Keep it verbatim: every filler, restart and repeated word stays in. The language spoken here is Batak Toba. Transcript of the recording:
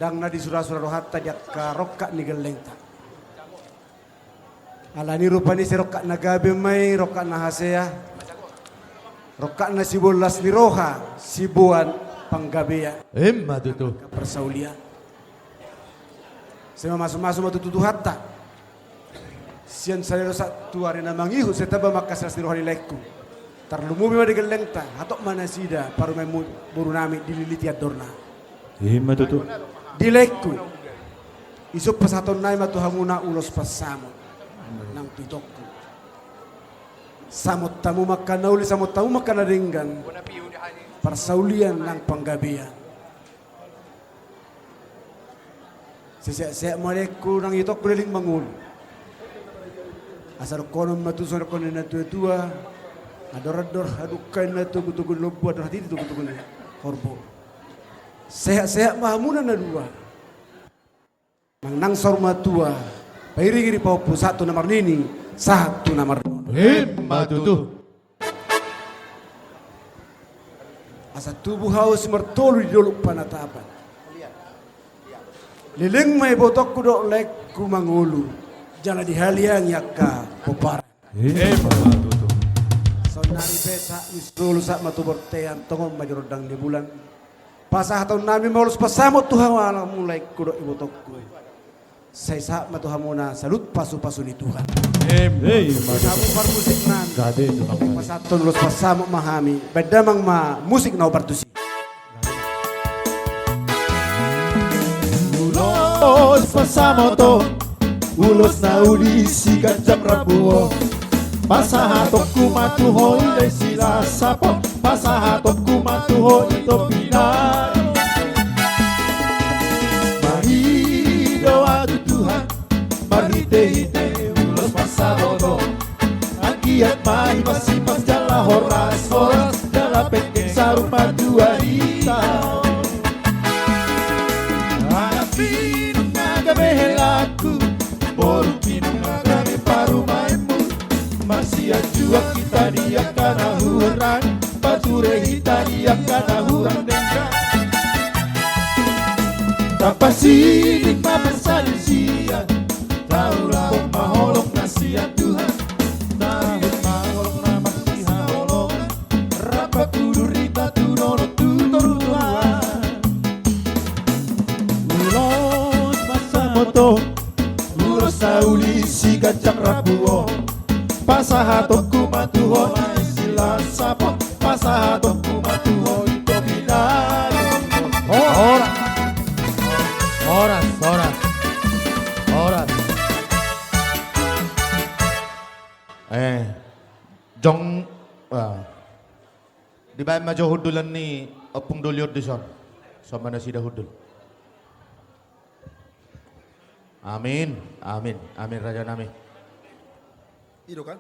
Ndang na disura-sura rohanta di angka rongkap ni gellengta. Alani rupani sai rongkap na gabe ma i, rongkap na hasea, rongkap na siboan las ni roha, siboan panggabean. Ima tutu. Parsaulian. Sai mamasu-masu ma tutu Tuhanta. Sian sadari on sahat tu ari na mangihut sai tamba ma angka silas ni roha ni laengku. Tarlumobi ma di gellengta, hatop ma nasida parumaenmuna, borunami dililiti andorna. Ima tutu. Di laengku. Dison pasahatonnami ma tu hamuna ulos pansamot nang tu itongku. Samot hamu ma angka na uli, samot hamu ma angka na denggan. Parsaulian nang panggabean. Sai sehat-sehat ma laengku nang itongku leleng mangolu. Asa dohonon ma tutu songon nidok ni natua-tua: Andor-andor hadungka ninna togu-togu ni lombu, andor hatiti togu-togu ni horbo. Sehat-sehat ma hamuna na dua. Nang, nang saur matua, pairing-iring pahompu, sahat tu na marnini, sahat tu na marnono. Ima tutu. Asa tubu hau simartolu di dolok panatapan. Leleng ma ibotongku dohot laengku mangolu, jala dihaliangi angka pomparan. Ima tutu. Saonnari pe sahat ni solu, sahat ma tu bontean, tongon ma di rondang ni bulan. Pasahatonnami ma ulos pansamot tu hamu laengku dohot ibotongku. Sai sahat ma tu hamuna saluhut pasu-pasu ni Tuhan. Ima tutu. Hamu parmusiknami. Gabe tutu. Pasahathon ulos pansamot ma hami. Baen damang ma musik na hombar tusi. Ulos pansamot on, ulos na uli siganjang rambu on. Pasahatonku ma tu ho i, Lae Silasap on. Pasahatonku ma tu ho i, Ito Pinarung. Mangido ahu tu Tuhan marhite-hite ulos pansamot on. Anggiat ma hipas-hipas jala horas-horas, jala penggeng saur matua hita. Anak pinung na gabe helangku, boru pinung na gabe parumaenmu. Marsianjuan hita di angka na hurang, pature hita di angka na hurang denggan. Tapasiling ma parsalisian, taulahon ma holong na sian Tuhan. Taulahon ma holong na marsihaholongan, rap mangkudur hita tu dolok tu toruan. Ulos pansamot on, ulos na uli siganjang rambu on. Pasahatonku ma tu ho, Lae Silasap on. Pasahatonku ma tu ho, Ito Pinarung. Horas. Horas, horas. Horas. Eh, jong, ah. Dibaen ma jo hundulan ni ompung doli on dison. Songon nasida hundul. Amin, amin, amin, rajanami. I do kan?